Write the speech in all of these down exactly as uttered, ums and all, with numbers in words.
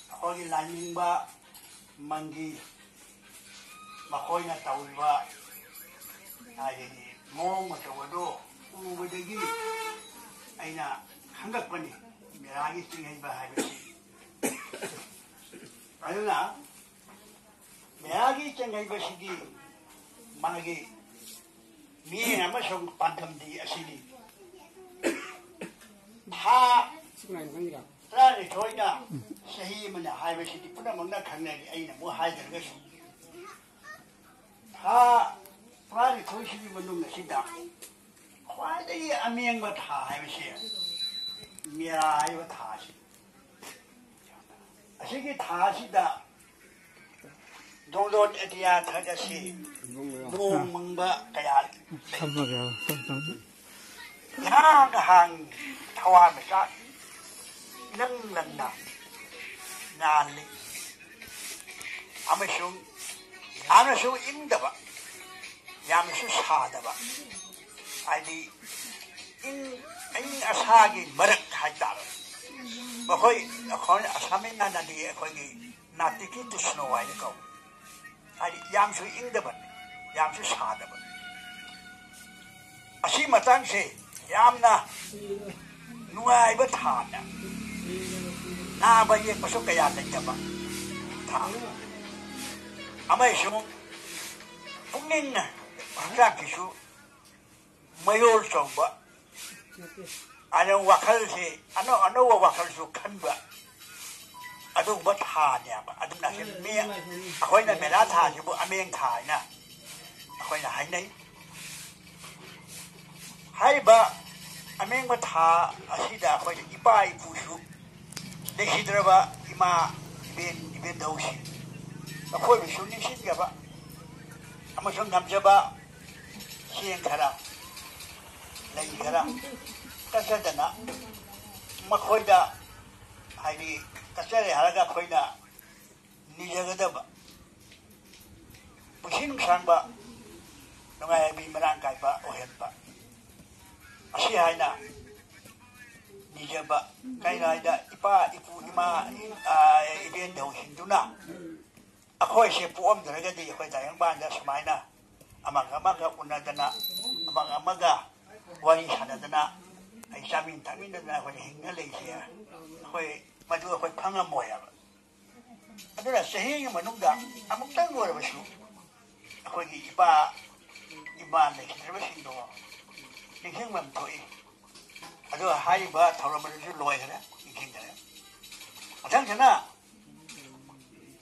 ꯑꯩꯈꯣꯏꯒꯤ ꯂꯥꯏꯅꯤꯡꯕ ꯃꯪꯒꯤ ꯃꯈꯣꯏꯅ ꯇꯧꯔꯤꯕ ꯍꯥꯏꯗꯤ ꯃꯑꯣꯡ ꯃꯇꯧ ꯑꯗꯨ ꯎꯕꯗꯒꯤ ꯑꯩꯅ ꯈꯪꯒꯠꯄꯅꯤ ꯃꯦꯔꯥꯒꯤ ꯆꯤꯡꯍꯩꯕ ꯍꯥꯏꯕꯁꯤ꯫ ꯑꯗꯨꯅ ꯃꯦꯔꯥꯒꯤ ꯆꯤꯡꯍꯩꯕꯁꯤꯗꯤ ꯃꯥꯒꯤ ꯃꯤꯠꯌꯦꯡ ꯑꯃꯁꯨꯡ ꯄꯥꯟꯗꯝꯗꯤ ꯑꯁꯤꯅꯤ꯫ ꯊꯥ ꯇꯔꯥꯅꯤꯊꯣꯏꯅ ꯆꯍꯤ ꯑꯃꯅ ꯍꯥꯏꯕꯁꯤꯗꯤ ꯄꯨꯝꯅꯃꯛꯅ ꯈꯪꯅꯔꯤ, ꯑꯩꯅ ꯑꯃꯨꯛ ꯍꯥꯏꯗ꯭ꯔꯒꯁꯨ꯫ ꯊꯥ ꯇꯔꯥꯅꯤꯊꯣꯏꯁꯤꯒꯤ ꯃꯅꯨꯡ ꯑꯁꯤꯗ ꯈ꯭ꯋꯥꯏꯗꯒꯤ ꯑꯃꯦꯡꯕ ꯊꯥ ꯍꯥꯏꯕꯁꯤ ꯃꯦꯔꯥ ꯍꯥꯏꯕ ꯊꯥ ꯑꯁꯤ꯫ ꯑꯁꯤꯒꯤ ꯊꯥ ꯑꯁꯤꯗ ꯗꯣꯡꯗꯣꯟ ꯑꯦꯇꯤꯌꯥ ꯊꯛꯑꯁꯤ ꯅꯣꯡ ꯃꯪꯕ ꯀꯌꯥ ꯂꯩ꯫ ꯊꯝꯃꯒꯦ꯫ ꯉꯍꯥꯡ ꯉꯍꯥꯡ ꯊꯋꯥꯟꯃꯤꯆꯥꯛ ꯏꯂꯪ ꯂꯪꯅ ꯉꯥꯜꯂꯤ꯫ ꯑꯃꯁꯨꯡ ꯌꯥꯝꯅꯁꯨ ꯏꯪꯗꯕ, ꯌꯥꯝꯅꯁꯨ ꯁꯥꯗꯕ, ꯍꯥꯏꯗꯤ ꯏꯪ ꯑꯏꯪ ꯑꯁꯥꯒꯤ ꯃꯔꯛ ꯍꯥꯏꯇꯥꯔꯦ꯫ ꯃꯈꯣꯏ ꯑꯩꯈꯣꯏ ꯑꯁꯥꯃꯤꯅꯥꯅꯗꯤ ꯑꯩꯈꯣꯏꯒꯤ ꯅꯥꯇꯤꯀꯤ ꯇꯨꯁꯅꯣ ꯍꯥꯏꯅ ꯀꯧꯏ꯫ ꯍꯥꯏꯗꯤ ꯌꯥꯝꯁꯨ ꯏꯪꯗꯕ, ꯌꯥꯝꯁꯨ ꯁꯥꯗꯕ꯫ ꯑꯁꯤ ꯃꯇꯥꯡꯁꯦ ꯌꯥꯝꯅ ꯅꯨꯡꯉꯥꯏꯕ ꯊꯥꯅ ꯅꯥꯕ ꯌꯦꯛꯄꯁꯨ ꯀꯌꯥ ꯂꯩꯇꯕ ꯊꯥ ꯑꯃꯁꯨꯡ ꯄꯨꯛꯅꯤꯡ ꯍꯛꯆꯥꯡꯒꯤꯁꯨ ꯃꯌꯣꯜ ꯆꯣꯡꯕ ꯑꯗꯨ ꯋꯥꯈꯜꯁꯤ ꯑꯅꯧ ꯑꯅꯧꯕ ꯋꯥꯈꯜꯁꯨ ꯈꯟꯕ, ꯑꯗꯨꯒꯨꯝꯕ ꯊꯥꯅꯦꯕ꯫ ꯑꯗꯨꯅ ꯁꯤ ꯃꯤ ꯑꯩꯈꯣꯏꯅ ꯃꯦꯂꯥ ꯊꯥꯁꯤꯕꯨ ꯑꯃꯦꯡ ꯊꯥ ꯍꯥꯏꯅ ꯑꯩꯈꯣꯏꯅ ꯍꯥꯏꯅꯩ꯫ ꯍꯥꯏꯔꯤꯕ ꯑꯃꯦꯡꯕ ꯊꯥ ꯑꯁꯤꯗ ꯑꯩꯈꯣꯏꯅ ꯏꯄꯥ ꯏꯄꯨꯁꯨ ꯂꯩꯈꯤꯗ꯭ꯔꯕ ꯏꯃꯥ ꯏꯕꯦꯟ ꯏꯕꯦꯟꯗꯧꯁꯤꯡ ꯃꯈꯣꯏꯕꯨꯁꯨ ꯅꯤꯡꯁꯤꯡꯖꯕ ꯑꯃꯁꯨꯡ ꯉꯝꯖꯕ ꯆꯦꯡ ꯈꯔ, ꯂꯩ ꯈꯔ ꯀꯠꯆꯗꯅ ꯃꯈꯣꯏꯗ, ꯍꯥꯏꯗꯤ, ꯀꯠꯆꯔꯦ ꯍꯥꯏꯔꯒ ꯑꯩꯈꯣꯏꯅ ꯅꯤꯖꯒꯗꯕ, ꯄꯨꯟꯁꯤ ꯅꯨꯡꯁꯥꯡꯕ, ꯅꯨꯡꯉꯥꯏ ꯌꯥꯏꯕꯤ ꯃꯔꯥꯡ ꯀꯥꯏꯕ ꯑꯣꯏꯍꯟꯕ, ꯑꯁꯤ ꯍꯥꯏꯅ ꯅꯤꯖꯕ꯫ ꯀꯩꯅꯣ ꯍꯥꯏꯗ ꯏꯄꯥ ꯏꯄꯨ ꯏꯃꯥ, ꯏꯕꯦꯟꯗꯧꯁꯤꯡꯗꯨꯅ ꯑꯩꯈꯣꯏꯁꯦ ꯄꯣꯛꯑꯝꯗ꯭ꯔꯒꯗꯤ ꯑꯩꯈꯣꯏ ꯇꯥꯏꯕꯪꯄꯥꯟꯗ ꯁꯨꯃꯥꯏꯅ ꯑꯃꯒ ꯑꯃꯒ ꯎꯅꯗꯅ, ꯑꯃꯒ ꯑꯃꯒ ꯋꯥꯔꯤ ꯁꯥꯟꯅꯗꯅ, ꯑꯩ ꯆꯥꯃꯤꯟ ꯊꯛꯃꯤꯟꯅꯗꯅ ꯑꯩꯈꯣꯏ ꯍꯤꯡꯅ ꯂꯩꯁꯦ, ꯑꯩꯈꯣꯏ ꯃꯗꯨ ꯑꯩꯈꯣꯏ ꯐꯪꯉꯝꯃꯣꯏ ꯍꯥꯏꯕ꯫ ꯑꯗꯨꯅ ꯆꯍꯤꯒꯤ ꯃꯅꯨꯡꯗ ꯑꯃꯨꯛꯇꯪ ꯑꯣꯏꯔꯕꯁꯨ ꯑꯩꯈꯣꯏꯒꯤ ꯏꯄꯥ ꯏꯃꯥ ꯂꯩꯈꯤꯗ꯭ꯔꯕꯁꯤꯡꯗꯣ ꯅꯤꯡꯁꯤꯡꯕ ꯑꯃ ꯊꯣꯛꯏ꯫ ꯑꯗꯨꯒ ꯍꯥꯏꯔꯤꯕ ꯊꯧꯔꯝ ꯑꯗꯨꯁꯨ ꯂꯣꯏꯈ꯭ꯔꯦ, ꯅꯤꯡꯁꯤꯡꯈ꯭ꯔꯦ꯫ ꯃꯊꯪꯁꯤꯅ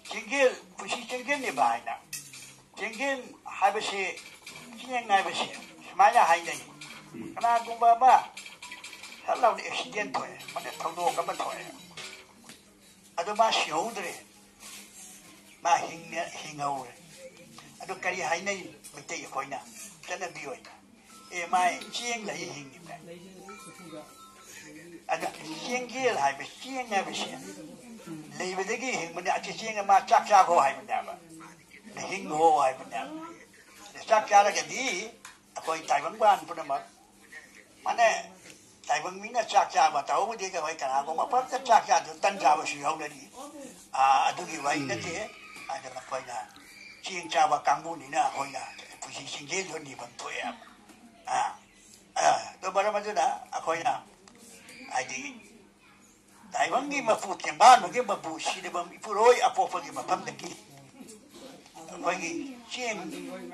ꯆꯤꯡꯒꯦꯜ, ꯄꯨꯟꯁꯤ ꯆꯤꯡꯒꯦꯜꯅꯦꯕ ꯍꯥꯏꯅ꯫ ꯆꯤꯡꯒꯦꯜ ꯍꯥꯏꯕꯁꯤ, ꯆꯦꯡ ꯍꯥꯏꯕꯁꯤ ꯁꯨꯃꯥꯏꯅ ꯍꯥꯏꯅꯩ꯫ ꯀꯅꯥꯒꯨꯝꯕ ꯑꯃ ꯁꯠ ꯂꯥꯎꯅ ꯑꯦꯛꯁꯤꯗꯦꯟ ꯊꯣꯛꯑꯦ, ꯃꯗ ꯊꯧꯗꯣꯛ ꯑꯃ ꯊꯣꯛꯑꯦ, ꯑꯗꯣ ꯃꯥ ꯁꯤꯍꯧꯗ꯭ꯔꯦ, ꯃꯥ ꯍꯤꯡꯉ-, ꯍꯤꯡꯍꯧꯔꯦ꯫ ꯑꯗꯨ ꯀꯔꯤ ꯍꯥꯏꯅꯩ ꯃꯩꯇꯩ ꯑꯩꯈꯣꯏꯅ ꯆꯠꯅꯕꯤ ꯑꯣꯏꯅ? ꯑꯦ, ꯃꯥꯏ ꯆꯦꯡ ꯂꯩ ꯍꯤꯡꯉꯤꯕ꯭ꯔꯥ? ꯑꯗ ꯆꯦꯡꯒꯦꯜ ꯍꯥꯏꯕ, ꯆꯦꯡ ꯍꯥꯏꯕꯁꯦ ꯂꯩꯕꯗꯒꯤ ꯍꯤꯡꯕꯅꯦ꯫ ꯑꯁꯤ ꯆꯦꯡ ꯑꯃ ꯆꯥꯛ ꯆꯥꯈꯣ ꯍꯥꯏꯕꯅꯦꯕ, ꯍꯤꯡꯈꯣ ꯍꯥꯏꯕꯅꯦꯕ꯫ ꯑꯗ ꯆꯥꯛ ꯆꯥꯔꯒꯗꯤ ꯑꯩꯈꯣꯏ ꯇꯥꯏꯕꯪꯄꯥꯟ ꯄꯨꯝꯅꯃꯛ, ꯃꯥꯅꯦ, ꯇꯥꯏꯕꯪ ꯃꯤꯅ ꯆꯥꯛ ꯆꯥꯕ ꯇꯧꯕꯗꯤ ꯑꯩꯈꯣꯏ ꯀꯅꯥꯒꯨꯝꯕ ꯃꯐꯝꯗ ꯆꯥꯛ ꯆꯥꯗꯨꯅ ꯇꯟ ꯆꯥꯕꯁꯨ ꯌꯥꯎꯅꯔꯤ꯫ ꯑꯥ, ꯑꯗꯨꯒꯤ ꯋꯥꯔꯤ ꯅꯠꯇꯦ꯫ ꯑꯗꯨꯅ ꯑꯩꯈꯣꯏꯅ ꯆꯦꯡ ꯆꯥꯕ ꯀꯥꯡꯕꯨꯅꯤꯅ ꯑꯩꯈꯣꯏꯅ ꯄꯨꯟꯁꯤ ꯆꯤꯡꯖꯦꯜꯗꯣ ꯅꯤꯐꯝ ꯊꯣꯛꯑꯦ꯫ ꯑꯥ, ꯑꯥ, ꯑꯗꯨ ꯃꯔꯝ ꯑꯗꯨꯅ ꯑꯩꯈꯣꯏꯅ, ꯍꯥꯏꯗꯤ, ꯇꯥꯏꯕꯪꯒꯤ ꯃꯄꯨ, ꯇꯦꯡꯕꯥꯡꯕꯒꯤ ꯃꯄꯨ, ꯁꯤꯗꯕꯝ ꯏꯄꯨꯔꯣꯏ ꯑꯄꯣꯛꯄꯒꯤ ꯃꯐꯝꯗꯒꯤ ꯑꯩꯈꯣꯏꯒꯤ ꯆꯦꯡ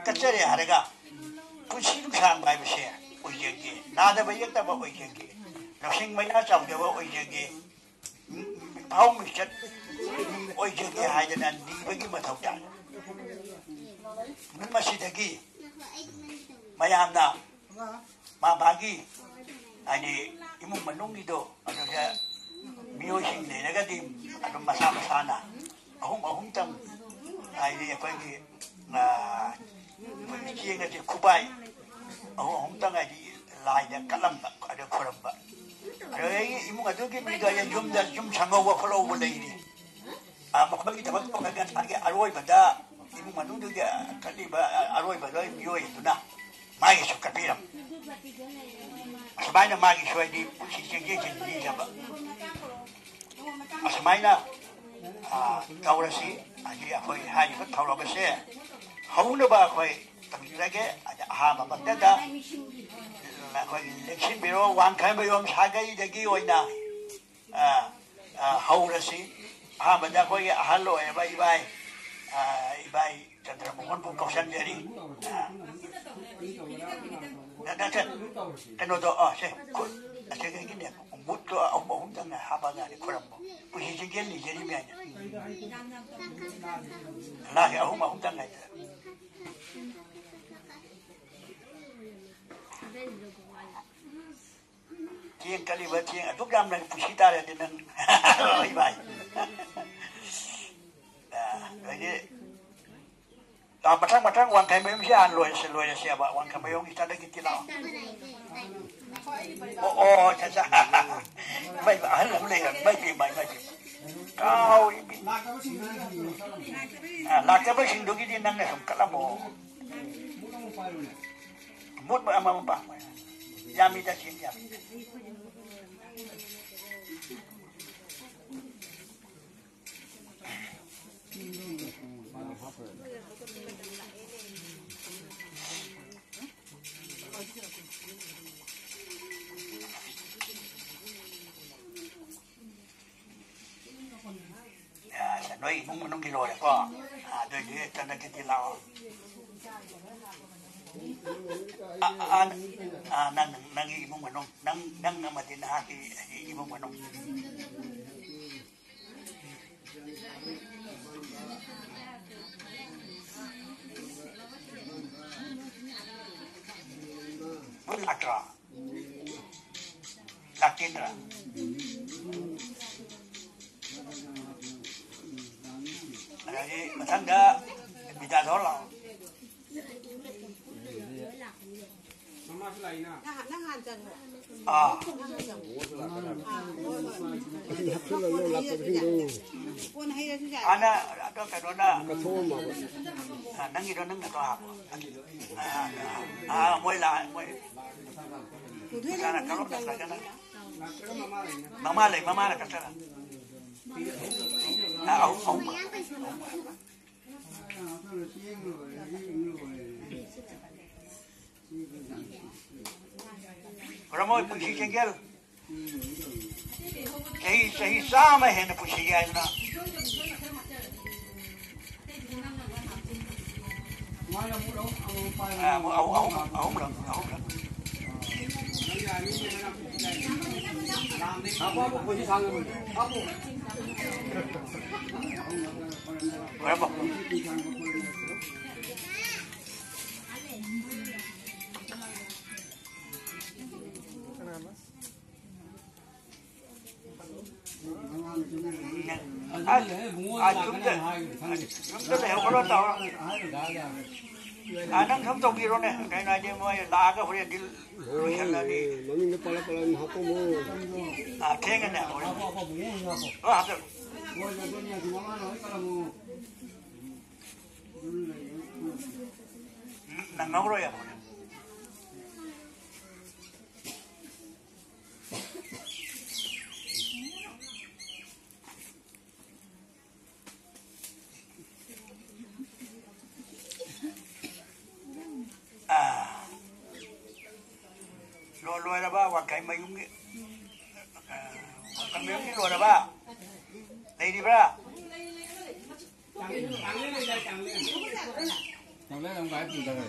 ꯀꯠꯆꯔꯦ ꯍꯥꯏꯔꯒ ꯄꯨꯟꯁꯤ ꯅꯨꯡꯁꯥꯡꯕ ꯍꯥꯏꯕꯁꯦ ꯑꯣꯏꯖꯒꯦ꯫ ꯅꯥꯗꯕ ꯌꯦꯛꯇꯕ ꯑꯣꯏꯖꯒꯦ, ꯂꯧꯁꯤꯡ ꯃꯩꯅꯥ ꯆꯥꯎꯗꯕ ꯑꯣꯏꯖꯒꯦ, ꯐꯥꯎ ꯃꯤꯆꯠ ꯑꯣꯏꯖꯒꯦ ꯍꯥꯏꯗꯅ ꯅꯤꯕꯒꯤ ꯃꯊꯧ ꯇꯥꯏ꯫ ꯃꯁꯤꯗꯒꯤ ꯃꯌꯥꯝꯅ ꯃꯥ ꯃꯥꯒꯤ, ꯍꯥꯏꯗꯤ, ꯏꯃꯨꯡ ꯃꯅꯨꯡꯒꯤꯗꯣ ꯑꯗꯨꯗ ꯃꯤꯑꯣꯏꯁꯤꯡ ꯂꯩꯔꯒꯗꯤ ꯑꯗꯨꯝ ꯃꯁꯥ ꯃꯁꯥꯅ ꯑꯍꯨꯝ ꯑꯍꯨꯝꯇꯪ, ꯍꯥꯏꯗꯤ, ꯑꯩꯈꯣꯏꯒꯤ, ꯑ, ꯑꯩꯈꯣꯏꯒꯤ ꯆꯦꯡ ꯑꯁꯦ ꯈꯨꯕꯥꯏ ꯑꯍꯨꯝ ꯑꯍꯨꯝꯇꯪ, ꯍꯥꯏꯗꯤ, ꯂꯥꯏꯗ ꯀꯠꯂꯝꯕ, ꯑꯗ ꯈꯨꯔꯝꯕ꯫ ꯑꯗꯨꯗꯒꯤ ꯏꯃꯨꯡ ꯑꯗꯨꯒꯤ ꯃꯤꯗꯣ ꯌꯨꯝꯗ ꯌꯨꯝ ꯁꯪꯍꯧꯕ ꯈꯣꯠꯍꯧꯕ ꯂꯩꯔꯤ꯫ ꯑ, ꯃꯈꯣꯏꯒꯤ ꯊꯕꯛ ꯇꯧꯔꯒ ꯉꯁꯥꯏꯒꯤ ꯑꯔꯣꯏꯕꯗ ꯏꯃꯨꯡ ꯃꯅꯨꯡꯗꯨꯒꯤ ꯀꯠꯂꯤꯕ ꯑꯔꯣꯏꯕꯗ ꯃꯤꯑꯣꯏ ꯑꯗꯨꯅ ꯃꯥꯒꯤꯁꯨ ꯀꯠꯄꯤꯔꯝ꯫ ꯑꯁꯨꯃꯥꯏꯅ ꯃꯥꯒꯤꯁꯨ, ꯍꯥꯏꯗꯤ, ꯄꯨꯟꯁꯤ ꯆꯦꯟꯖꯦꯜꯁꯤ ꯅꯤꯖꯕ꯫ ꯑꯁꯨꯃꯥꯏꯅ, ꯑ, ꯇꯧꯔꯁꯤ꯫ ꯍꯥꯏꯗꯤ, ꯑꯩꯈꯣꯏ ꯍꯥꯏꯔꯤꯕ ꯊꯧꯔꯝ ꯑꯁꯦ ꯍꯧꯅꯕ ꯑꯩꯈꯣꯏ ꯇꯧꯖꯔꯒꯦ꯫ ꯑꯗ ꯑꯍꯥꯟꯕꯃꯛꯇꯗ ꯑꯩꯈꯣꯏꯒꯤ ꯂꯦꯡꯁꯤꯟꯕꯤꯔꯣ, ꯋꯥꯡꯈꯩꯃꯌꯣꯝ ꯁꯥꯒꯩꯗꯒꯤ ꯑꯣꯏꯅ ꯑ, ꯑ, ꯍꯧꯔꯁꯤ꯫ ꯑꯍꯥꯟꯕꯗ ꯑꯩꯈꯣꯏꯒꯤ ꯑꯍꯜ ꯑꯣꯏꯔꯕ ꯏꯕꯥꯏ, ꯑ, ꯏꯕꯥꯏ ꯆꯟꯗ꯭ꯔꯃꯣꯍꯟꯕꯨ ꯀꯧꯁꯟꯖꯔꯤ꯫ ꯑ, ꯅ-, ꯅꯠꯇꯦ, ꯀꯩꯅꯣꯗꯣ, ꯑ, ꯁꯦ, ꯈꯨꯠ, ꯑꯁꯤꯗꯒꯤꯅꯦ, ꯃꯨꯠꯇꯣ ꯑꯍꯨꯝ ꯑꯍꯨꯝꯗꯪꯅꯦ ꯍꯥꯞꯄꯒꯅꯦ ꯈꯨꯔꯝꯕ꯫ ꯄꯨꯟꯁꯤ ꯆꯦꯟꯖꯦꯜ ꯅꯤꯖꯔꯤꯕꯅꯤ ꯍꯥꯏꯅ꯫ ꯂꯥꯛꯑꯦ, ꯑꯍꯨꯝ ꯑꯍꯨꯝꯗꯪ ꯍꯥꯏꯗꯅ꯫ ꯆꯦꯡ ꯀꯜꯂꯤꯕ ꯆꯦꯡ ꯑꯗꯨꯛ ꯌꯥꯝꯅ ꯄꯨꯁꯤ ꯇꯥꯔꯗꯤ ꯅꯪ꯫ ꯍꯣꯏ ꯚꯥꯏ꯫ ꯑ, ꯑꯗꯒꯤ, ꯑ, ꯃꯊꯪ, ꯃꯊꯪ ꯋꯥꯡꯈꯩ ꯃꯌꯨꯝꯁꯤ ꯍꯥꯟꯅ ꯂꯣꯏꯔꯁꯤ, ꯂꯣꯏꯔꯁꯦꯕ꯫ ꯋꯥꯡꯈꯩ ꯃꯌꯨꯝꯒꯤ ꯆꯠꯂꯒꯤ ꯇꯤꯜꯍꯥꯎ꯫ ꯑꯣ, ꯑꯣ, ꯑꯠꯆꯥ, ꯑꯠꯆꯥ꯫ ꯃꯩ ꯑꯍꯜ ꯑꯃ ꯂꯩꯔꯝꯃꯤ꯫ ꯃꯩ ꯄꯤ, ꯃꯩ, ꯃꯩ ꯄꯤ꯫ ꯀꯥꯎꯔꯤꯃꯤ꯫ ꯑ, ꯂꯥꯛꯇꯕꯁꯤꯡꯗꯨꯒꯤꯗꯤ ꯅꯪꯅ ꯁꯨꯝ ꯀꯠꯂꯝꯃꯣ꯫ ꯃꯨꯠ ꯑꯃꯃꯝ ꯄꯥ-, ꯌꯥꯝꯃꯤꯗ, ꯁꯤ ꯌꯥꯝꯃꯤꯗ꯫ ꯑꯁ, ꯅꯣꯏ ꯏꯃꯨꯡ ꯃꯅꯨꯡꯒꯤ ꯂꯣꯏꯔꯦꯀꯣ? ꯑꯗꯨꯏꯗꯤ ꯆꯠꯂꯒꯦꯗꯤ ꯂꯥꯛꯑꯣ꯫ ꯑ, ꯑ, ꯑ, ꯅꯪ, ꯅꯪꯒꯤ ꯏꯃꯨꯡ ꯃꯅꯨꯡ, ꯅꯪ, ꯅꯪ ꯑꯃꯗꯤ ꯅꯍꯥꯛꯀꯤ ꯏꯃꯨꯡ ꯃꯅꯨꯡ꯫ ꯃꯣꯏ ꯂꯥꯛꯇ꯭ꯔꯣ? ꯂꯥꯛꯇꯦꯗ꯭ꯔꯥ? ꯑꯗꯒꯤ ꯃꯊꯪꯗ ꯕꯤꯗ꯭ꯌꯥꯙꯣꯔ ꯂꯥꯛꯑꯣ꯫ ꯅꯪ, ꯅꯪ ꯍꯥꯟꯅ ꯆꯪꯉꯣ꯫ ꯑꯥ꯫ ꯅꯪ ꯍꯥꯟꯅ ꯆꯪꯉꯣ꯫ ꯑꯥ, ꯍꯣꯏ, ꯍꯣꯏ꯫ ꯍꯥꯞꯆꯤꯜꯂꯒ ꯂꯥꯛꯄꯁꯤꯡꯗꯣ꯫ ꯀꯣꯟꯅ ꯍꯩꯔꯁꯨ ꯌꯥꯏ꯫ ꯍꯥꯟꯅ ꯑꯗꯣ ꯀꯩꯅꯣꯅ ꯀꯠꯊꯣꯛꯑꯝꯃꯕ꯫ ꯑꯥ, ꯅꯪꯒꯤꯗꯣ ꯅꯪꯅ ꯑꯗꯣ ꯍꯥꯞꯄꯣ꯫ ꯑꯥ, ꯑꯥ, ꯃꯣꯏ ꯂꯥꯛ-, ꯃꯣꯏ ꯄꯨꯊꯣꯏ ꯅꯪ ꯀꯔꯣꯝꯗ ꯅꯪ ꯐꯖꯅ꯫ ꯃꯃꯥ ꯂꯩ, ꯃꯃꯥꯅ ꯀꯠꯆꯔ꯫ ꯑꯥ, ꯑꯍꯨꯝ, ꯑꯍꯨꯝ꯫ ꯈꯨꯔꯝꯃꯣꯏ ꯄꯨꯟꯁꯤ ꯆꯦꯡꯒꯦꯜ꯫ ꯆꯍꯤ, ꯆꯍꯤ ꯆꯥꯝꯃ ꯍꯦꯟꯅ ꯄꯨꯟꯁꯤꯒꯦ ꯍꯥꯏꯗꯅ꯫ ꯑ, ꯑꯃꯨꯛ ꯑꯍꯨꯝ, ꯑꯍꯨꯝ, ꯑꯍꯨꯝꯂꯛ, ꯑꯍꯨꯝꯂꯛ꯫ ꯈꯨꯔꯝꯃꯣ꯫ ꯑ, ꯑ, ꯌꯨꯝꯗ, ꯌꯨꯝꯗ ꯂꯩꯍꯧꯈ꯭ꯔꯣ, ꯇꯧꯔꯣ꯫ ꯑ, ꯅꯪ ꯁꯨꯝ ꯇꯧꯕꯤꯔꯣꯅꯦ꯫ ꯀꯩꯅꯣ ꯍꯥꯏꯗꯤ, ꯃꯣꯏ ꯂꯥꯛꯑꯒ ꯍꯣꯔꯦꯟꯗꯤ ꯂꯣꯏꯁꯜꯂꯗꯤ꯫ ꯃꯃꯤꯡꯗꯣ ꯄꯜꯂ ꯄꯜꯂ ꯑꯗꯨꯝ ꯍꯥꯞꯄꯝꯃꯣ꯫ ꯑ, ꯊꯦꯡꯉꯅꯦ ꯍꯣꯔꯦꯟ꯫ ꯂꯣꯏ ꯍꯥꯞꯆꯜꯂꯨ꯫ ꯅꯪꯍꯧꯔꯣꯏ ꯍꯣꯔꯦꯟ꯫ ꯑꯥ꯫ ꯂꯣ-, ꯂꯣꯏꯔꯕ ꯋꯥꯡꯈꯩ ꯃꯌꯨꯝꯒꯤ? ꯑꯥ, ꯋꯥꯡꯈꯩ ꯃꯌꯨꯝꯒꯤ ꯂꯣꯏꯔꯕ? ꯂꯩꯔꯤꯕ꯭ꯔꯥ? ꯆꯥꯛꯂꯦꯟ ꯑꯃꯨꯛ ꯍꯥꯏ ꯄꯨꯗꯈ꯭ꯔꯦ꯫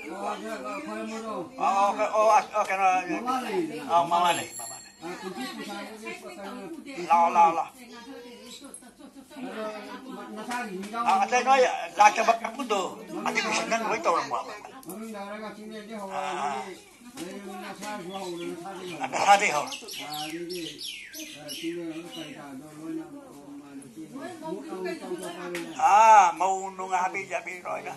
ꯑꯣ, ꯑꯣ, ꯑꯣ, ꯑꯣ, ꯀꯩꯅꯣ, ꯑꯥ, ꯃꯃꯥ ꯂꯩ, ꯃꯃꯥ ꯂꯩ꯫ ꯂꯥꯛꯑꯣ, ꯂꯥꯛꯑꯣ, ꯂꯥꯛꯑꯣ꯫ ꯑꯥ, ꯑꯇꯩ ꯅꯣꯏ ꯂꯥꯛꯇꯕ ꯀꯥꯡꯕꯨꯗꯣ, ꯑꯗꯨꯒꯤ ꯁꯤꯟꯗꯪ ꯂꯣꯏ ꯇꯧꯔꯝꯃꯣ꯫ ꯑꯥ, ꯑꯥ꯫ ꯑꯥ, ꯃꯧ ꯅꯨꯡ ꯍꯥꯕꯤ ꯖꯥꯕꯤ ꯂꯣꯏꯅ꯫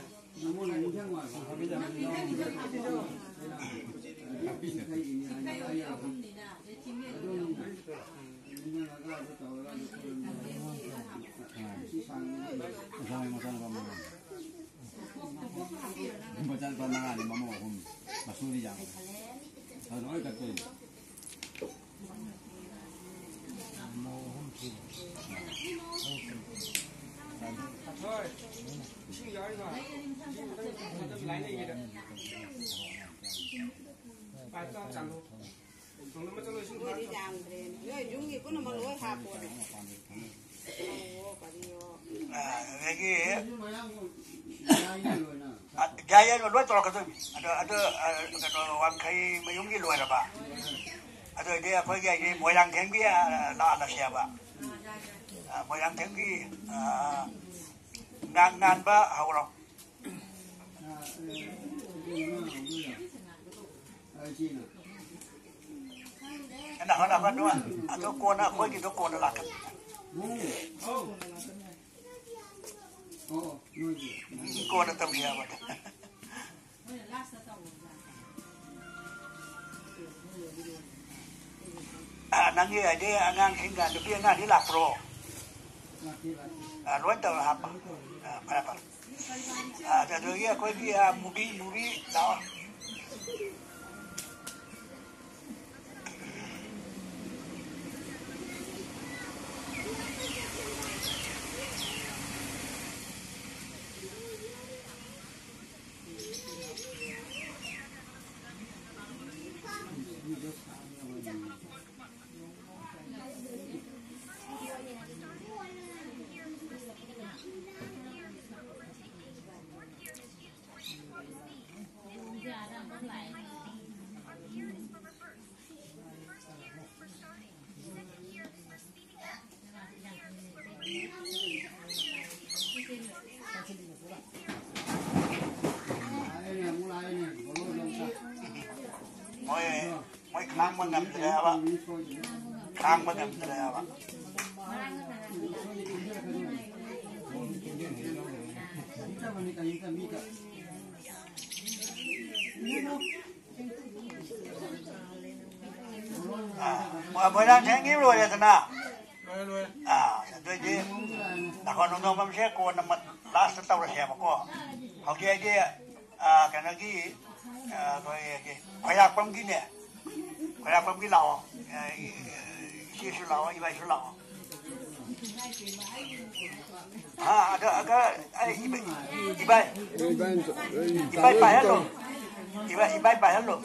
ꯃꯆꯥꯅꯨꯄꯥ ꯃꯉꯥꯅꯤ, ꯃꯃꯧ ꯑꯍꯨꯝ, ꯃꯁꯨꯗꯤ ꯌꯥꯝꯃꯦ꯫ ꯑꯗꯨ ꯂꯣꯏ ꯀꯠꯇꯣꯏꯅꯤ꯫ ꯃꯣꯏꯗꯤ ꯌꯥꯝꯗ꯭ꯔꯦ꯫ ꯅꯣꯏ ꯌꯨꯝꯒꯤ ꯄꯨꯝꯅꯃꯛ ꯂꯣꯏ ꯍꯥꯞꯄꯣꯅꯦ꯫ ꯂꯧꯋꯣ, ꯀꯔꯤꯌꯣ꯫ ꯑꯗꯒꯤ ꯌꯥꯏ, ꯌꯥꯏ, ꯂꯣꯏ ꯇꯧꯔꯛꯀꯗꯣꯏꯅꯤ꯫ ꯑꯗꯣ, ꯑꯗꯣ, ꯑ, ꯀꯩꯅꯣ, ꯋꯥꯡꯈꯩ ꯃꯌꯨꯝꯒꯤ ꯂꯣꯏꯔꯕ? ꯑꯗꯨꯑꯣꯏꯗꯤ ꯑꯩꯈꯣꯏꯒꯤ ꯍꯥꯏꯗꯤ ꯃꯣꯏꯔꯥꯡꯊꯦꯝꯒꯤ, ꯑ, ꯂꯥꯛꯍꯜꯂꯁꯦꯕ꯫ ꯑ, ꯃꯣꯏꯔꯥꯡꯊꯦꯝꯒꯤ, ꯑ, ꯉꯥꯟ-, ꯉꯥꯟꯕ ꯍꯧꯔꯣ꯫ ꯍꯣꯏ, ꯍꯣꯏ, ꯍꯣꯏ, ꯑꯗꯨ ꯀꯣꯟꯅ, ꯑꯩꯈꯣꯏꯒꯤꯗꯣ ꯀꯣꯟꯅ ꯂꯥꯛꯀꯅꯤ꯫ ꯀꯣꯟꯅ ꯇꯧꯁꯤ ꯍꯥꯏꯕ꯫ ꯑ, ꯅꯪꯒꯤ ꯍꯥꯏꯗꯤ ꯑꯉꯥꯡꯁꯤꯡꯒ ꯅꯨꯄꯤ ꯑꯉꯥꯡꯗꯤ ꯂꯥꯛꯄ꯭ꯔꯣ? ꯑ, ꯂꯣꯏ ꯇꯧꯔ ꯍꯥꯞꯄ꯫ ꯑ, ꯐꯔꯦ, ꯐꯔꯦ꯫ ꯑ, ꯑꯗꯨꯗꯒꯤ ꯑꯩꯈꯣꯏꯒꯤ, ꯑ, ꯃꯨꯕꯤ, ꯃꯨꯕꯤ ꯂꯥꯛꯑꯣ꯫ ꯃꯣꯏ ꯈꯥꯡꯕ ꯉꯝꯗ꯭ꯔꯦꯕ꯫ ꯈꯥꯡꯕ ꯉꯝꯗ꯭ꯔꯦꯕ꯫ ꯑꯥ, ꯃꯣꯏꯔꯥꯡꯊꯦꯝꯒꯤ ꯂꯣꯏꯔꯦꯗꯅ꯫ ꯂꯣꯏꯔꯦ, ꯂꯣꯏꯔꯦ꯫ ꯑꯥ, ꯑꯗꯨꯑꯣꯏꯗꯤ ꯅꯥꯀꯣꯡ ꯅꯨꯡꯗꯣꯡꯕꯝꯁꯦ ꯀꯣꯟꯅ ꯃ-, last ꯇꯧꯔꯁꯦꯕꯀꯣ꯫ ꯍꯧꯖꯤꯛ ꯑꯩꯗꯤ, ꯑꯥ, ꯀꯩꯅꯣꯒꯤ, ꯑꯥ, ꯑꯩꯈꯣꯏꯒꯤ ꯈ꯭ꯋꯥꯏꯔꯥꯛꯄꯝꯒꯤꯅꯦ, ꯈ꯭ꯋꯥꯏꯔꯥꯛꯄꯝꯒꯤ ꯂꯥꯛꯑꯣ꯫ ꯑꯥ, ꯏ-, ꯏꯆꯦꯁꯨ ꯂꯥꯛꯑꯣ, ꯏꯕꯥꯏꯁꯨ ꯂꯥꯛꯑꯣ꯫ ꯑꯥ, ꯑꯗ, ꯑꯗ, ꯑꯩ ꯏꯕꯥꯏ, ꯏꯕꯥꯏ, ꯏꯕꯥꯏ ꯄꯥꯏꯍꯜꯂꯣ꯫ ꯏꯕꯥꯏ, ꯏꯕꯥꯏ ꯄꯥꯏꯍꯜꯂꯣ꯫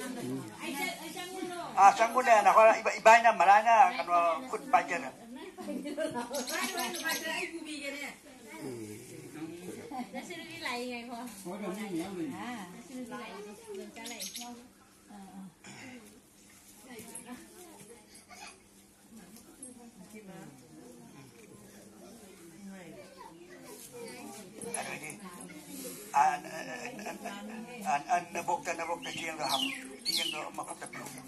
ꯑꯥ, ꯆꯪꯉꯨꯅꯦ, ꯅꯈꯣꯏ ꯏꯕꯥ-, ꯏꯕꯥꯏꯅ ꯃꯔꯥꯏꯅ ꯀꯩꯅꯣ ꯈꯨꯠ ꯄꯥꯏꯖꯔꯦ꯫ ꯅꯆꯟꯅꯨꯄꯤ ꯂꯥꯛꯏ ꯉꯥꯏꯈꯣ꯫ ꯑꯥ, ꯅꯆꯟꯅꯨꯄꯤ ꯂꯥꯛꯏ꯫ ꯌꯣꯟꯆꯥ ꯂꯥꯛꯏ꯫ ꯑꯥ, ꯑꯥ꯫ ꯑꯗꯨꯗꯤ, ꯑ, ꯑ, ꯅꯕꯣꯛꯇ, ꯅꯕꯣꯛꯇ ꯆꯦꯡꯗꯣ ꯍꯥꯞꯄꯨ꯫ ꯆꯦꯡꯗꯣ ꯑꯃꯈꯛꯇ ꯄꯤꯔꯛꯑꯣ꯫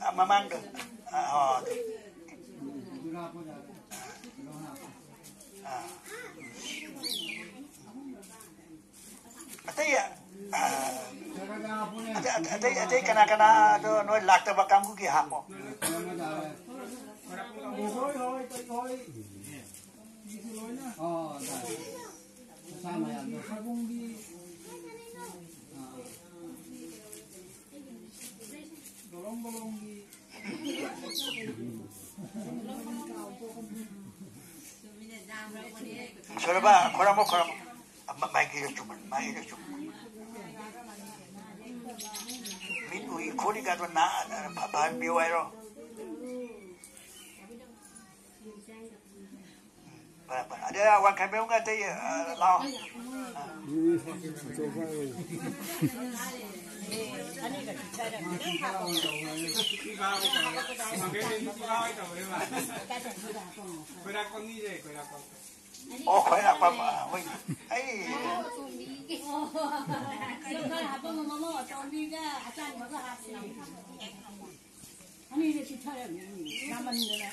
ꯑ, ꯑ, ꯃꯃꯥꯡꯗ꯫ ꯑ, ꯍꯣꯏ꯫ ꯑ꯫ ꯑꯇꯩ, ꯑ, ꯑꯇꯩ, ꯑꯇꯩ, ꯑꯇꯩ ꯀꯅꯥ ꯀꯅꯥꯗꯣ ꯅꯣꯏ ꯂꯥꯛꯇꯕ ꯀꯥꯡꯕꯨꯒꯤ ꯍꯥꯞꯄꯣ꯫ ꯁꯣꯔꯕ, ꯈꯣꯏꯔꯝꯃꯣ, ꯈꯣꯏꯔꯝꯃꯣ꯫ ꯑꯃ ꯃꯥꯏꯀꯩꯗ ꯆꯨꯝꯃꯟ, ꯃꯥꯏꯀꯩꯗ ꯆꯨꯝꯃꯟ꯫ ꯃꯤꯠ ꯎꯏ ꯈꯣꯠꯂꯤꯒꯗꯣ ꯅꯥ-, ꯅꯥ-, ꯐ-, ꯐꯍꯟꯕꯤꯌꯨ ꯍꯥꯏꯔꯣ? ꯐꯔꯦ, ꯐꯔꯦ꯫ ꯑꯗ ꯋꯥꯡꯈꯩꯕꯨꯡꯒ ꯑꯇꯩ, ꯑ, ꯂꯥꯛꯑꯣ꯫ ꯑꯣ, ꯈ꯭ꯋꯥꯏꯔꯥꯛꯄꯝ, ꯑ, ꯍꯣꯏ꯫ ꯑꯩ ꯈꯔ ꯍꯥꯞꯄꯝꯃꯣ, ꯃꯃꯧ ꯑꯇꯣꯝꯕꯤꯒ ꯑꯆꯥꯟꯕꯒ ꯍꯥꯞꯁꯤ꯫ ꯑꯅꯤꯁꯦ ꯆꯤꯊꯔꯝꯃꯦ, ꯌꯥꯝꯃꯟꯗꯅ꯫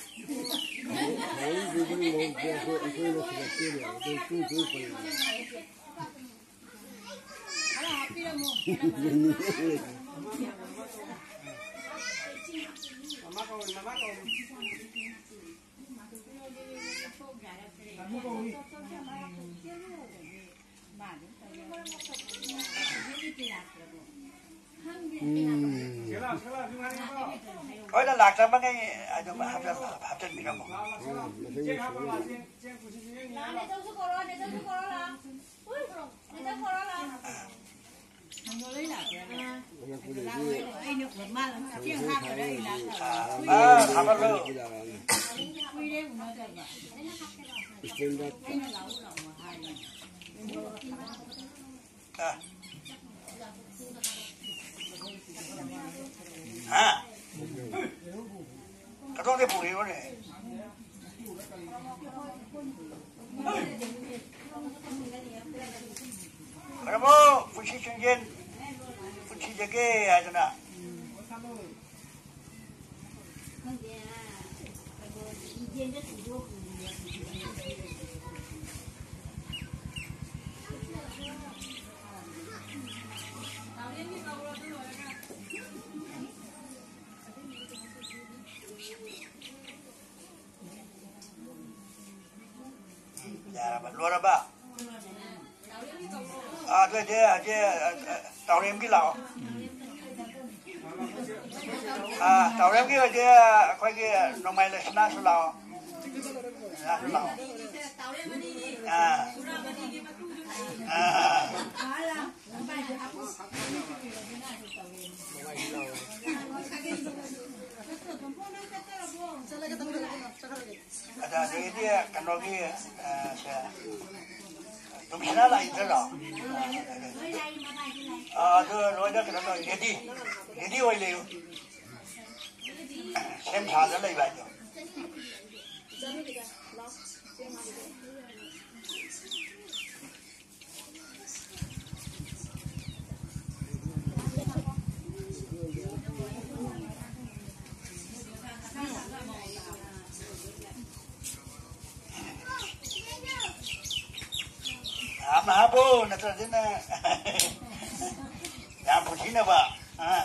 ꯈꯔ ꯍꯥꯞꯄꯤꯔꯝꯃꯣ꯫ ꯎꯝ꯫ ꯍꯣꯏꯗ, ꯂꯥꯛꯇ꯭ꯔꯕꯉꯩ ꯑꯗꯨꯝ ꯍꯥꯞꯆꯟ-, ꯍꯥꯞꯆꯟꯕꯤꯔꯝꯃꯣ꯫ ꯎꯝ, ꯃꯊꯪꯒꯤ ꯁꯤꯗ꯫ ꯑꯩꯅ ꯃꯥꯅ ꯃꯇꯦꯡ ꯍꯥꯞꯄꯗ ꯑꯩ ꯂꯥꯛ-, ꯑꯥ, ꯊꯥꯒꯠꯂꯣ꯫ ꯀꯨꯏꯔꯦ ꯎꯅꯗꯕ꯫ ꯏꯁꯇꯦꯟꯗꯔ꯫ ꯑꯩꯅ ꯂꯥꯛꯎ ꯂꯥꯛꯑꯣ ꯍꯥꯏꯔꯤꯅꯦ꯫ ꯑꯥ꯫ ꯍꯥ? ꯀꯗꯣꯝꯗꯩ ꯄꯨꯔꯤꯅꯣꯅꯦ? ꯈꯔꯃꯣ, ꯄꯨꯟꯁꯤ ꯆꯤꯡꯖꯦꯜ, ꯄꯨꯟꯁꯤꯗꯒꯤ ꯍꯥꯏꯗꯅ꯫ ꯎꯝ, ꯌꯥꯔꯕ? ꯂꯣꯏꯔꯕ? ꯑꯥ, ꯑꯗꯨ ꯑꯣꯏꯗꯤ ꯍꯧꯖꯤꯛ, ꯑ, ꯑ, ꯇꯥꯎꯔꯦꯝꯒꯤ ꯂꯥꯛꯑꯣ꯫ ꯑꯥ, ꯇꯥꯎꯔꯦꯝꯒꯤ ꯑꯣꯏꯗꯤ ꯑꯩꯈꯣꯏꯒꯤ ꯅꯣꯡꯃꯥꯏ ꯂꯩꯁꯅꯥꯁꯨ ꯂꯥꯛꯑꯣ꯫ ꯂꯩꯁꯅꯥꯁꯨ ꯂꯥꯛꯑꯣ꯫ ꯑꯥ꯫ ꯑꯥ꯫ ꯑꯗ ꯑꯗꯒꯤꯗꯤ ꯀꯩꯅꯣꯒꯤ, ꯑ, ꯁꯦ, ꯅꯨꯃꯤꯠꯁꯤꯅ ꯂꯥꯛꯏꯗ꯭ꯔꯣ? ꯑꯥ, ꯑꯗꯨ ꯂꯣꯏꯅ ꯀꯩꯅꯣ ꯇꯧꯔꯦ, ꯔꯦꯗꯤ, ꯔꯦꯗꯤ ꯑꯣꯏ ꯂꯩꯌꯨ꯫ ꯁꯦꯝ ꯁꯥꯗ ꯂꯩꯕ ꯍꯥꯏꯗꯣ꯫ ꯌꯥꯝꯅ ꯍꯥꯞꯄꯣ, ꯅꯠꯇ꯭ꯔꯗꯤꯅ ꯌꯥꯝ ꯄꯨꯊꯤꯅꯕ꯫ ꯑꯥ꯫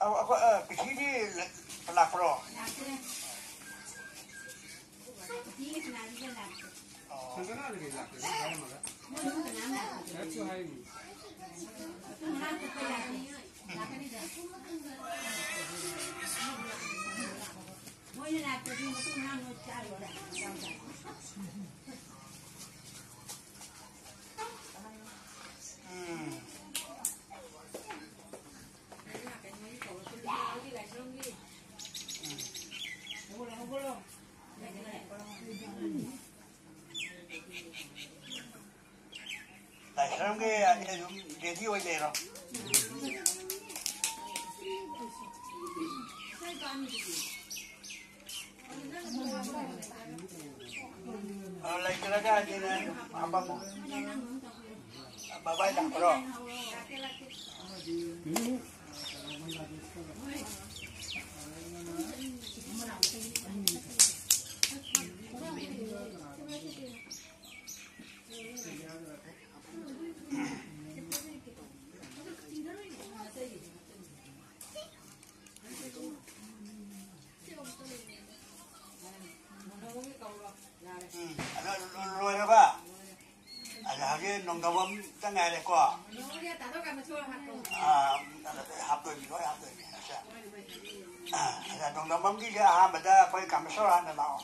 ꯑ, ꯑꯩꯈꯣꯏ, ꯑ, ꯄꯤꯊꯤꯗꯤ ꯂ-, ꯂꯥꯛꯄ꯭ꯔꯣ? ꯑꯣ꯫ ꯎꯝ꯫ ꯂꯥꯏꯁ꯭ꯔꯝꯒꯤ ꯑꯅꯤ ꯑꯗꯨꯝ ꯔꯦꯗꯤ ꯑꯣꯏ ꯂꯩꯔꯣ꯫ ꯑ, ꯂꯩꯇ꯭ꯔꯒ ꯑꯗꯨꯅ ꯍꯥꯄꯝꯃꯣ꯫ ꯕꯕꯥꯏ ꯂꯥꯛꯄ꯭ꯔꯣ? ꯎꯝ, ꯑꯗꯣ ꯂꯣꯏꯔꯕ? ꯑꯗ ꯍꯧꯖꯤꯛ ꯅꯣꯡꯗꯝ ꯑꯃꯇ ꯉꯥꯏꯔꯦꯀꯣ꯫ ꯑꯥ, ꯑꯗ ꯍꯥꯞꯇꯣꯏꯅꯤ, ꯂꯣꯏ ꯍꯥꯞꯇꯣꯏꯅꯤ꯫ ꯑꯁꯦ꯫ ꯑꯗ ꯅꯣꯡꯗꯝꯕꯝꯒꯤꯁꯦ ꯑꯍꯥꯟꯕꯗ ꯑꯩꯈꯣꯏ ꯀꯥꯃꯦꯁꯣꯔ ꯍꯥꯟꯅ ꯂꯥꯛꯑꯣ꯫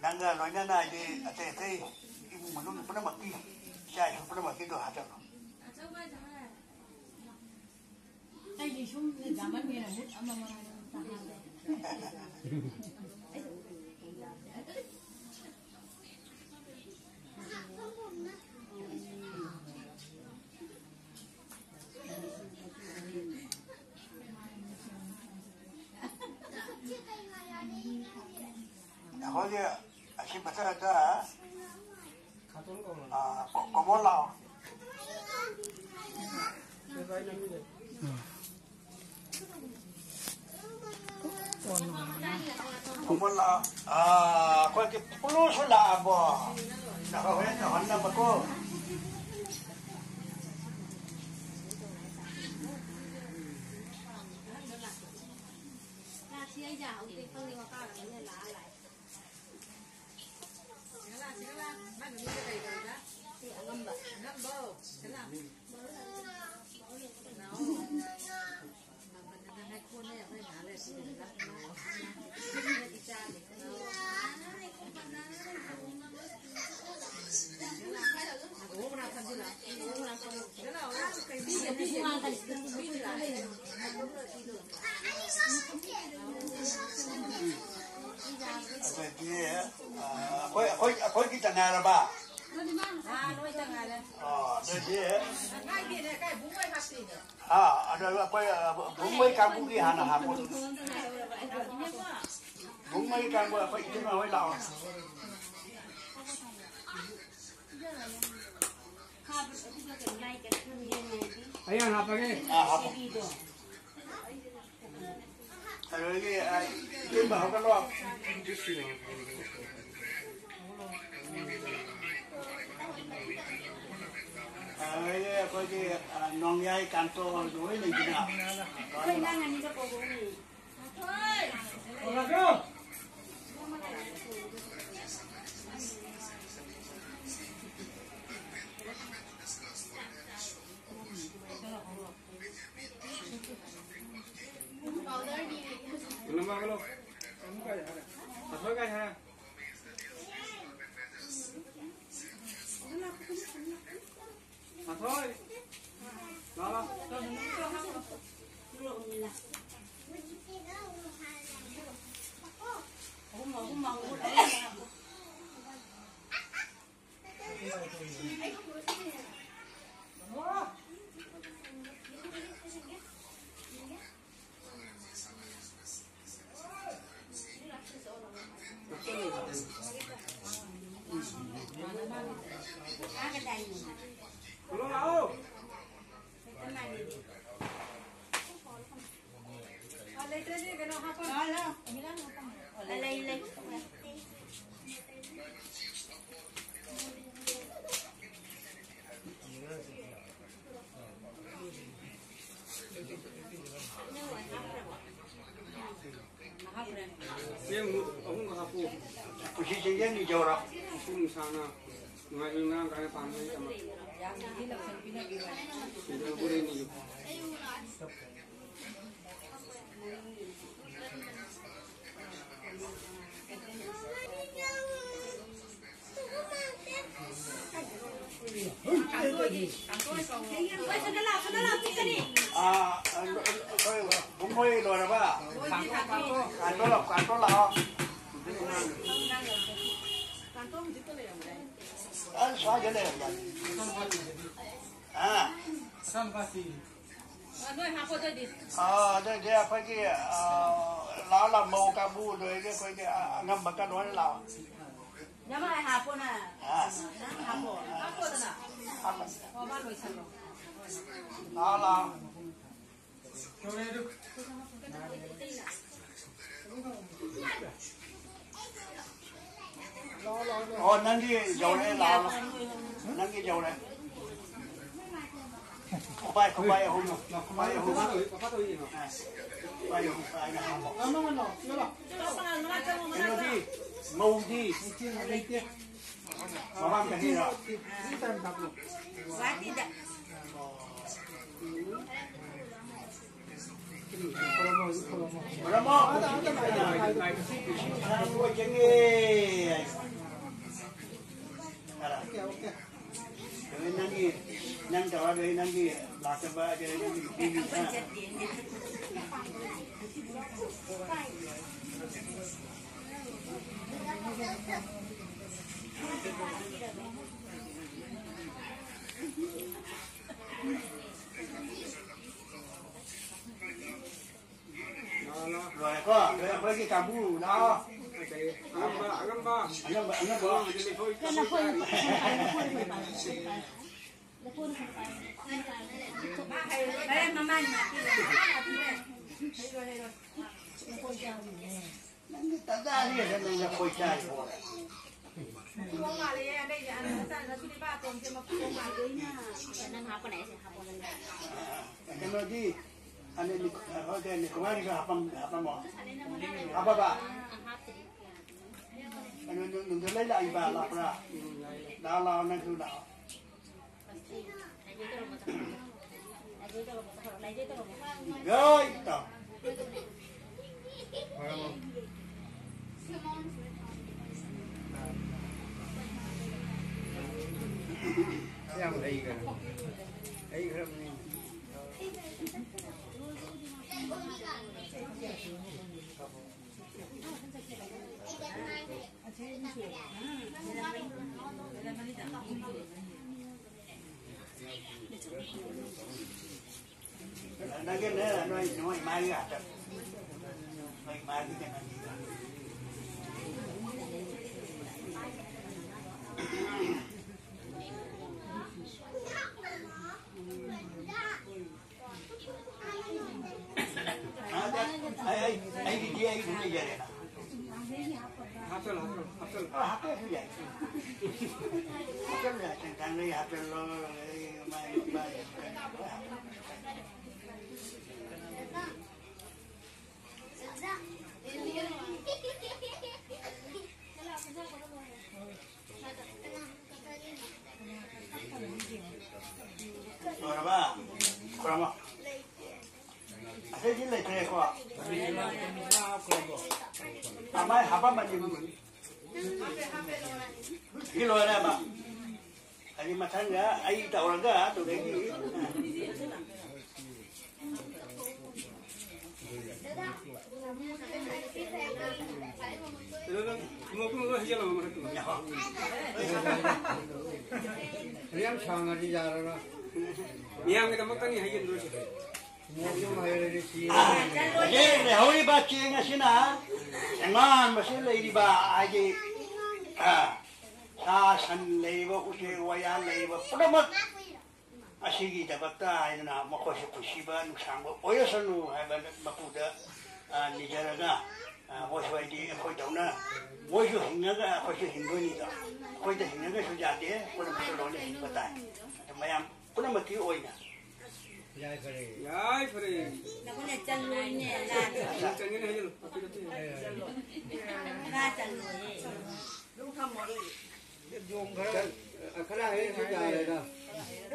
ꯅꯪꯒ ꯂꯣꯏꯅꯅ ꯍꯥꯏꯗꯤ ꯑꯇꯩ ꯑꯇꯩ ꯏꯃꯨꯡ ꯃꯅꯨꯡ ꯄꯨꯝꯅꯃꯛꯀꯤ, ꯏꯆꯥ ꯏꯁꯨ ꯄꯨꯝꯅꯃꯛꯀꯤꯗꯣ ꯍꯥꯞꯆꯜꯂꯣ꯫ ꯑꯩꯗꯤ ꯁꯨꯝ ꯂꯩꯖꯥꯃꯟꯒꯤꯅ ꯃꯨꯠ ꯑꯃꯃꯝ ꯇꯥꯍꯜꯂꯦ꯫ ꯑꯩꯈꯣꯏꯒꯤ ꯑꯁꯤ ꯃꯊꯛꯇ, ꯑꯥ, ꯀꯣ-, ꯀꯣꯃꯣꯟ ꯂꯥꯛꯑꯣ꯫ ꯀꯣꯃꯣꯟ ꯂꯥꯛꯑꯣ꯫ ꯑꯥ, ꯑꯩꯈꯣꯏꯒꯤ ꯄꯨꯂꯨꯁꯨ ꯂꯥꯛꯑꯕꯣ? ꯍꯣꯔꯦꯟ ꯇꯧꯍꯟꯅꯕꯀꯣ꯫ ꯑꯗꯒꯤ, ꯑ, ꯑꯩꯈꯣꯏ, ꯑꯩꯈꯣꯏ, ꯑꯩꯈꯣꯏꯒꯤ ꯆꯅꯥꯏꯔꯕ? ꯑꯥ, ꯂꯣꯏ ꯆꯅꯥꯏꯔꯦ꯫ ꯑꯥ, ꯑꯗꯨꯗꯤ, ꯑꯥ, ꯑꯗꯨ ꯑꯩꯈꯣꯏ, ꯑ, ꯕꯨꯡꯉꯩ ꯀꯥꯡꯕꯨꯒꯤ ꯍꯥꯟꯅ ꯍꯥꯞꯄꯣ꯫ ꯕꯨꯡꯉꯩ ꯀꯥꯡꯕꯨ ꯑꯩꯈꯣꯏ ꯏꯇꯩꯃ ꯍꯣꯏ ꯂꯥꯛꯑꯣ꯫ ꯑꯩ ꯍꯥꯟꯅ ꯍꯥꯞꯄꯒꯦ꯫ ꯑꯥ, ꯍꯥꯞꯄꯣ꯫ ꯑꯗꯨꯗꯒꯤ, ꯑ, ꯏꯇꯩꯃ ꯍꯧꯒꯠꯂꯣ꯫ ꯑꯗꯨꯗꯒꯤ ꯑꯩꯈꯣꯏꯒꯤ, ꯑ, ꯅꯣꯡꯌꯥꯏ ꯀꯥꯟꯇꯣ ꯂꯣꯏ ꯂꯩꯗꯅ꯫ ꯂꯩ, ꯂꯩ꯫ ꯆꯦꯡ ꯑꯍꯨꯝ ꯍꯥꯞꯄꯨ꯫ ꯀꯨꯁꯤ ꯆꯦꯡꯖꯦꯜ ꯅꯤꯖꯧꯔꯣ? ꯃꯄꯨꯡ ꯁꯥꯅ ꯅꯨꯡꯉꯥꯏꯕ ꯉꯔꯥꯡ ꯀꯥꯏꯅ ꯄꯥꯝꯅꯩ ꯑꯃ꯫ ꯁꯤꯡꯖꯨ ꯕꯣꯔꯤꯅꯤ꯫ ꯑꯥ, ꯑꯩꯈꯣꯏ ꯄꯨꯡꯈꯣꯏ ꯂꯣꯏꯔꯕ? ꯀꯥꯟꯇꯣꯟ ꯂꯥꯛꯑꯣ, ꯀꯥꯟꯇꯣꯟ ꯂꯥꯛꯑꯣ꯫ ꯑ, ꯁ꯭ꯋꯥꯏꯗ ꯂꯩꯔꯝꯕꯅꯤ꯫ ꯑ꯫ ꯅꯣꯏ ꯍꯥꯞꯄꯣ ꯑꯗꯨꯑꯣꯏꯗꯤ꯫ ꯑ, ꯑꯗꯨꯑꯣꯏꯗꯤ ꯑꯩꯈꯣꯏꯒꯤ, ꯑ, ꯂꯥꯛꯑꯣ, ꯂꯥꯛꯑꯣ, ꯃꯧ ꯀꯥꯡꯕꯨ ꯂꯣꯏꯔꯒ ꯑꯩꯈꯣꯏꯒꯤ, ꯑ, ꯑꯉꯝꯕ ꯀꯥꯡ ꯂꯣꯏꯅ ꯂꯥꯛꯑꯣ꯫ ꯅꯃꯥꯏ ꯍꯥꯞꯄꯣ ꯅꯪ꯫ ꯑ꯫ ꯅꯪ ꯍꯥꯞꯄꯣ꯫ ꯍꯥꯞꯄꯣꯗꯅ꯫ ꯍꯥꯞꯄꯣ꯫ ꯑꯣ, ꯃꯥ ꯂꯣꯏꯁꯜꯂꯣ꯫ ꯂꯥꯛꯑꯣ, ꯂꯥꯛꯑꯣ꯫ ꯑꯣ, ꯅꯪꯒꯤ ꯌꯧꯔꯦ, ꯂꯥꯛꯑꯣ꯫ ꯅꯪꯒꯤ ꯌꯧꯔꯦ꯫ ꯈꯨꯄꯥꯏ, ꯈꯨꯄꯥꯏ ꯑꯍꯨꯝ꯫ ꯈꯨꯄꯥꯏ ꯑꯍꯨꯝ꯫ ꯈꯨꯄꯥꯏ ꯑꯍꯨꯝ, ꯈꯨꯄꯥꯏ ꯑꯍꯨꯝ꯫ ꯀꯩꯅꯣꯗꯤ, ꯃꯧꯗꯤ꯫ ꯃꯃꯥꯡ ꯆꯍꯤꯔꯣ? ꯒꯨꯋꯥꯍꯥꯇꯤꯗ꯫ ꯈꯨꯔꯨꯝꯃꯣ꯫ ꯅꯪꯒꯤ, ꯅꯪ ꯇꯧꯔꯗꯤ ꯅꯪꯒꯤ ꯂꯥꯛꯇꯕ ꯑꯗꯩ ꯅꯪꯒꯤ ꯅꯨꯄꯤꯒꯤ ꯑꯩꯒꯤ ꯀꯥꯡꯕꯨ ꯂꯥꯛꯑꯣ꯫ ꯑꯉꯝꯕ, ꯑꯉꯝꯕ꯫ ꯑꯉꯝꯕ, ꯑꯉꯝꯕ꯫ ꯅꯪꯗꯤ ꯇꯟꯖꯥꯁꯤꯗ ꯅꯪ ꯂꯐꯣꯏ ꯆꯥꯔꯤꯕꯣ? ꯀꯩꯅꯣꯗꯤ, ꯑꯅꯤ, ꯍꯣꯏ, ꯀꯩꯅꯣ, ꯀꯨꯃꯥꯔꯤꯁꯨ ꯍꯥꯄꯝ-, ꯍꯥꯄꯝꯃꯣ꯫ ꯍꯥꯄꯕ? ꯀꯩꯅꯣ, ꯅꯨꯡ-, ꯅꯨꯡꯊꯤꯜ ꯂꯩ ꯂꯥꯛꯏꯕ, ꯂꯥꯛꯄ꯭ꯔꯥ? ꯂꯥꯛꯑꯣ, ꯂꯥꯛꯑꯣ, ꯅꯪꯁꯨ ꯂꯥꯛꯑꯣ꯫ ꯌꯥꯏ, ꯏꯇꯥꯎ꯫ ꯌꯥꯝ ꯍꯩꯈ꯭ꯔꯦ꯫ ꯍꯩꯈ꯭ꯔꯕꯅꯤ꯫ ꯑꯩ, ꯑꯩ, ꯑꯩꯒꯤꯗꯤ ꯑꯩ ꯑꯗꯨꯝ ꯂꯩꯖꯔꯦꯅ꯫ ꯍꯥꯞꯆꯜꯂꯣ, ꯍꯥꯞꯆꯜꯂꯣ, ꯍꯥꯞꯆꯜꯂꯣ꯫ ꯑ, ꯍꯥꯞꯄꯁꯨ ꯌꯥꯏ꯫ ꯍꯥꯞꯆꯜꯂꯨ ꯌꯥꯏ, ꯇꯪꯈꯥꯏ ꯂꯩ ꯍꯥꯞꯆꯜꯂꯣ, ꯑꯩ ꯃꯥꯏ, ꯃꯥꯏ꯫ ꯂꯣꯏꯔꯕ? ꯈꯨꯔꯨꯝꯃꯣ꯫ ꯑꯇꯩꯗꯤ ꯂꯩꯇ꯭ꯔꯦꯀꯣ? ꯑꯃꯥꯏ ꯍꯥꯄꯝꯃꯅꯤ꯫ ꯁꯤ ꯂꯣꯏꯔꯦꯕ꯫ ꯑꯗꯩ ꯃꯊꯪꯗ ꯑꯩ ꯇꯧꯔꯒ ꯑꯗꯨꯗꯒꯤ ꯀꯩꯅꯣ, ꯅꯪ ꯊꯨꯝꯃꯣꯛꯇꯨ ꯂꯣꯏ ꯍꯩꯖꯜꯂꯝꯃꯣ ꯃꯊꯛꯇꯨꯗ꯫ ꯑꯗꯨ ꯌꯥꯝ ꯁꯥꯡꯉꯗꯤ ꯌꯥꯔꯔꯣꯏ꯫ ꯃꯤꯌꯥꯝꯒꯤꯗꯃꯛꯇꯅꯤ ꯍꯩꯖꯤꯟꯗꯣꯏꯁꯦ꯫ ꯍꯧꯖꯤꯛ ꯂꯩꯍꯧꯔꯤꯕ ꯆꯦꯡ ꯑꯁꯤꯅ ꯇꯣꯉꯥꯟꯕꯁꯤ ꯂꯩꯔꯤꯕ, ꯍꯥꯏꯗꯤ, ꯑ, ꯁꯥ ꯁꯟ ꯂꯩꯔꯤꯕ, ꯎꯆꯦꯛ ꯋꯥꯌꯥ ꯂꯩꯔꯤꯕ ꯄꯨꯝꯅꯃꯛ ꯑꯁꯤꯒꯤꯗꯃꯛꯇ ꯍꯥꯏꯗꯅ ꯃꯈꯣꯏꯁꯨ ꯄꯨꯟꯁꯤꯕ ꯅꯨꯡꯁꯥꯡꯕ ꯑꯣꯏꯔꯁꯅꯨ ꯍꯥꯏꯕ ꯃꯄꯨꯗ, ꯑ, ꯅꯤꯖꯔꯒ, ꯑ, ꯃꯣꯏꯁꯨ ꯍꯥꯏꯗꯤ ꯑꯩꯈꯣꯏꯗꯧꯅ ꯃꯣꯏꯁꯨ ꯍꯤꯡꯉꯒ ꯑꯩꯈꯣꯏꯁꯨ ꯍꯤꯡꯗꯣꯏꯅꯤꯗꯣ꯫ ꯑꯩꯈꯣꯏꯗ ꯍꯤꯡꯉꯒꯁꯨ ꯌꯥꯗꯦ, ꯄꯨꯝꯅꯃꯛꯁꯨ ꯂꯣꯏꯅ ꯍꯤꯡꯕ ꯇꯥꯏ꯫ ꯑꯗꯨ ꯃꯌꯥꯝ ꯄꯨꯝꯅꯃꯛꯀꯤ ꯑꯣꯏꯅ ꯌꯥꯏꯐꯔꯦ꯫ ꯌꯥꯏꯐꯔꯦ꯫ ꯅꯈꯣꯏꯅ ꯆꯜꯂꯣꯏꯅꯦ, ꯂꯥꯟ꯫ ꯆꯪꯒꯅꯤ ꯍꯥꯏꯖꯜꯂꯨ꯫ ꯉꯥ ꯆꯜꯂꯣꯏꯌꯦ꯫ ꯌꯣꯡ ꯈꯔ, ꯈꯔ ꯍꯦꯛ ꯌꯥꯔꯦꯗ꯫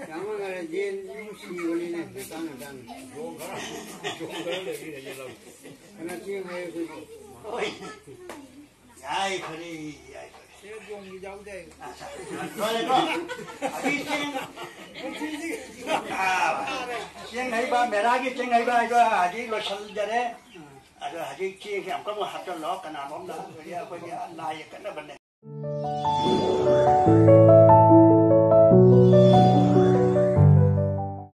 ꯌꯥꯝ ꯃꯥꯟꯅꯔꯦ, ꯌꯦꯟ ꯑꯗꯨꯝ ꯁꯤꯕꯅꯤꯅꯦ, ꯃꯇꯥꯡ ꯃꯇꯥꯡ꯫ ꯌꯣꯡ ꯈꯔ, ꯌꯣꯡ ꯈꯔ ꯂꯩꯔꯤꯅꯦ, ꯌꯦꯜꯍꯧ꯫ ꯐꯅ ꯊꯦꯡ ꯍꯥꯏ ꯑꯩꯈꯣꯏꯁꯨ꯫ ꯍꯣꯏ꯫ ꯌꯥꯏ ꯐꯔꯦ, ꯌꯥꯏ ꯐꯔꯦ꯫ ꯁꯦ ꯌꯣꯡꯒꯤ ꯌꯥꯎꯗꯦ꯫ ꯂꯣꯏꯔꯦꯀꯣ? ꯑꯗꯨꯗꯤ ꯆꯦꯡ, ꯑꯥ, ꯆꯦꯡ ꯍꯩꯕ, ꯃꯦꯔꯥꯒꯤ ꯆꯦꯡ ꯍꯩꯕ ꯍꯥꯏꯗꯣ ꯍꯧꯖꯤꯛ ꯂꯣꯏꯁꯤꯟꯖꯔꯦ꯫ ꯑꯗꯣ ꯍꯧꯖꯤꯛ ꯆꯦꯡꯁꯦ ꯑꯃꯨꯛꯇꯪ ꯍꯥꯞꯆꯜꯂꯣ, ꯀꯅꯥꯅꯣꯝꯅ꯫ ꯑꯩꯈꯣꯏꯒꯤ ꯂꯥꯏ ꯌꯦꯛꯀꯠꯅꯕꯅꯦ꯫